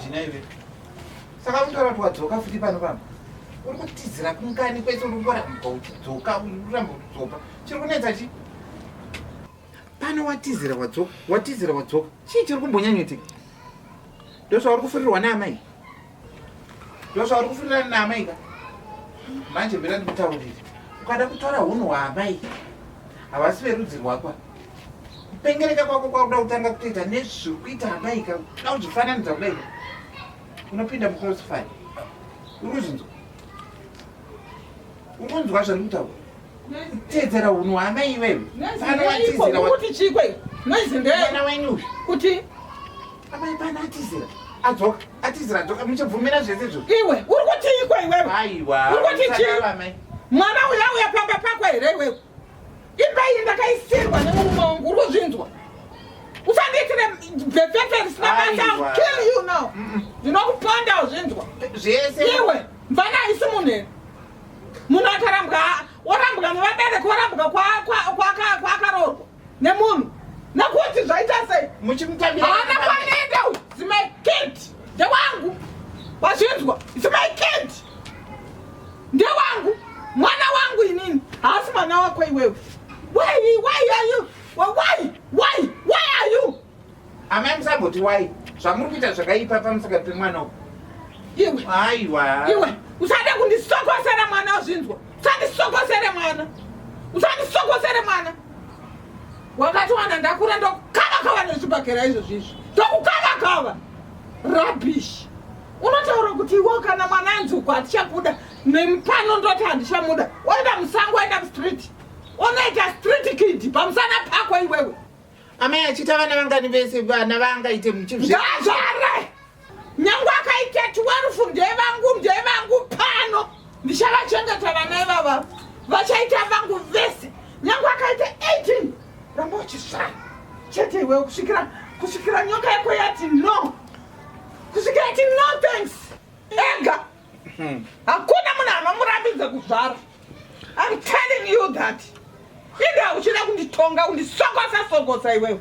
naive saka unotaura kuti wadzoka futi pano pano uri kutizira kungani kwese uri kuramba uchidzoka uri kuramba uchidzoka chiri kunetsa chi pano watizira wadzoka watizira wadzoka chii chiri kumbonyanyoitika ndozvauri kufurirwa naamai ndozvauri kufurirana naamai ka manje mbira ndikutaurire ukada kutora hunhu hwaamai havasi verudzi rwakwa kupengereka kwako kwakuda kutanga kutoita nezviri kuita amai ka kuda kuzvifananidza kudai unopinda mucrossfire uri kuzvinzwa uri kunzwa zvandiri kutaura kuteedzera hunhu hwaamai iwewe pano watizira kuti chikwe noise ndeye mwana wenyu uyu kuti amai pano atizira adzoka atizira adzoka muchibvumira zvese izvo iwe uri kutiikwe iwewe aiwa uri kuti chii amai mwana uyu auya pamba pako here iwewe imba iyi ndakaisirwa nemurume wangu uri kuzvinzwa usandiitire bvepfepfe risina basa Aiwa. kill you now ndinokuponda uzvinzwa zvese iwe mvana haisi munhu here munhu akarambwa orambwa nevabereki orambwa kwaakaroorwa nemunhu nekuti zvaita sei muchimutambira haana kwanoenda uyu it's my kid ndewangu wazvinzwa it's my kid ndewangu mwana wangu inini haasi mwana wako iwewe why why are you why why why are you amai musamboti wai zvamuri kuita zvakaipa pamusaka pemwana uyu iwe aiwa iwe usade kundisokosera mwana wazvinzwa usandisokosere mwana usandisokosere mwana wakati wana ndakura ndokukavakava nezvibhakera izvozvo izvi ndokukavakava rubbish unotaura kuti iwo kana mwana anzi uko hatichakuda nemupano ndoti handichamuda oenda musango oenda mustreet onoita street kid pamusana pako iwewe Amai achiita vana vangani vese vana vangaite muchizvi Ngazvare nyange akaita 12 ndevangu ndevangu pano ndichavachengeta vana ivava vachaita vangu vese nyange akaita 18 ramba uchizvara chete iwewe kusvikira kusvikira nyoka yako yati no kusvikira yati no thanks ega hakuna munhu anomurambidza kuzvara I'm telling you that inda uchida kunditonga kundisokosa sokosa iwewe.